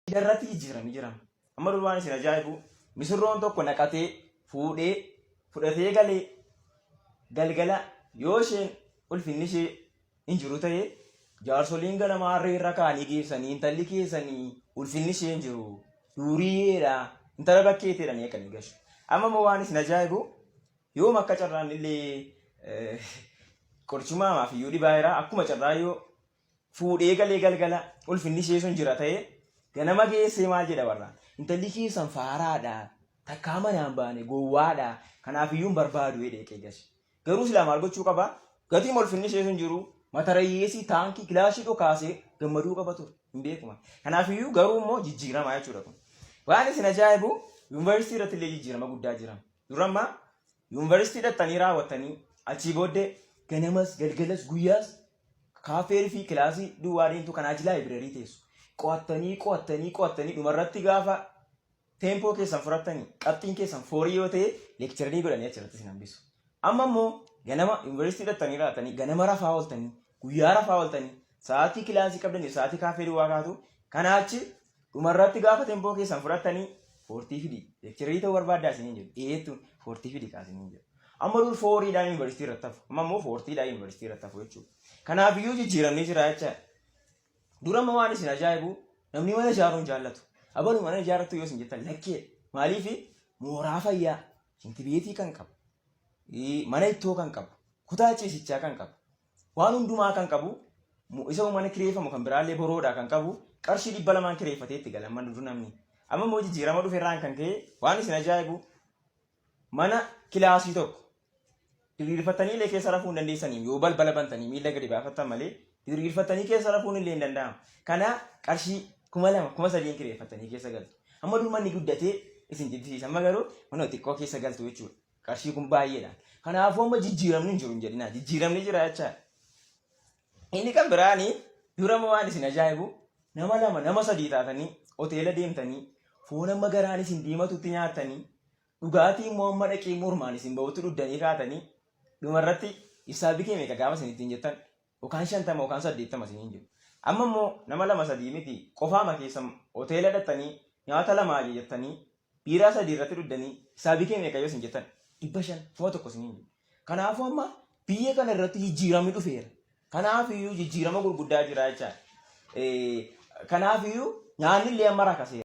Cidha irratti jijjiiramni jira. Amma dur waan isin ajaa'ibu misirroon tokko naqatee fuudhee fudhatee galee galgala yoo isheen ulfinni ishee hin jiru ta'e jaarsoliin ganama harree irra kaa'anii geessanii intalli keessanii ulfinni ishee hin jiru duuriyyeedha intala bakkeetti jedhanii akkanii gashu. Amma immoo waan isin ajaa'ibu yoom akka carraan illee qorichumaa maaf iyyuu dhibaa jira akkuma carraa yoo fuudhee galee galgala ulfinni ishee sun jira ta'ee ganama geessee maal jedha warraan intalli keessan faaraadha takkaa manaan baane gowwaadha kanaaf iyyuu hin barbaadu jedhee qeeqashe. Garuu silaa maal gochuu qaba? Gatiin ulfinni ishee sun jiru matarayyeesii taankii kilaashii dhokaasee gammaduu qaba ture hin beekuma. Kanaaf iyyuu garuu immoo jijjiirama jechuudha kun. Waan isin ajaa'ibu yuunivarsiitii irratti illee jijjiirama guddaa jira. Dura ammaa yuunivarsiitii dhattanii raawwattanii achii booddee ganamas galgalas guyyaas Kaaffee fi kilaasii duwwaa deemtu kanaa achi laayibireerii teessu. Qo'attanii qo'attanii qo'attanii dhumarratti gaafa teempoo keessan furattanii qabxiin keessan foorii yoo ta'e leekcharii godhanii achirratti isin hambisu. Amma immoo ganama yuunivarsiitii dhattanii raatanii ganama rafaa ooltanii guyyaa rafaa ooltanii sa'aatii kilaasii qabdanii sa'aatii kaaffee duwwaa kaatu kanaa achi dhumarratti gaafa teempoo keessan fudhattanii foortii fidi leekcharii ta'uu barbaaddaa isiniin jedhu dhiyeettuun foortii fidi kaasiniin jedhu. Amma dur fooriidhaan yuunivarsiitii irratti hafu. Amma immoo foortiidhaan yuunivarsiitii irratti hafu jechuudha. Kanaaf iyyuu jijjiiramni jira jecha. Dura amma waan isin ajaa'ibu namni mana ijaaruu hin jaallatu. Abalu mana ijaarrattu yoo isin jettan lakkee. Maaliif mooraa fayyaa shintibeetii kan qabu, mana ittoo kan qabu, kutaa ciisichaa kan qabu, waan hundumaa kan qabu, isa mana kireeffamu kan biraallee boroodhaa kan qabu qarshii 200n kireeffatee itti gala amma dur namni. Amma immoo jijjiirama dhufe irraan kan ka'e waan isin ajaa'ibu Mana kilaasii tokko diriirfattanii illee keessa rafuu hin dandeessanii yoo balbala bantanii miila gadi baafattan malee diriirfattanii keessa rafuun illee hin danda'amu. Kana qarshii 2000 3000n kireeffattanii keessa galtu. Amma dur manni guddatee isin jibbisiisa. Amma garuu mana xiqqoo keessa galtu jechuudha. Qarshii kun baay'eedha. Kanaafuu amma jijjiiramni hin jiru hin jedhinaa. Jijjiiramni jira jechaadha. Inni kan biraani dura waan isin ajaa'ibu nama lama nama sadii taatanii hoteela deemtanii foon amma garaan isin diimatutti nyaattanii dhugaatii immoo amma dhaqee mormaan isin ba'utti dhuddanii kaatanii dhumarratti ibsaa bikee meeqa gaafa isin ittiin jettan yookaan 50 yookaan 80 isiniin jedhu. Amma immoo nama lama sadii miti qofaama keessa hoteela dhattanii nyaata lama ajajattanii biiraa sadii irratti dhuddanii ibsaa bikee meeqa yoo isin jettan 500 1000 isiniin jedhu. Kanaafuu amma biyya kana irratti jijjiiramni dhufeera. Kanaaf iyyuu jijjiirama gurguddaa jira jechaadha. Kanaaf iyyuu nyaanni illee amma rakaseera.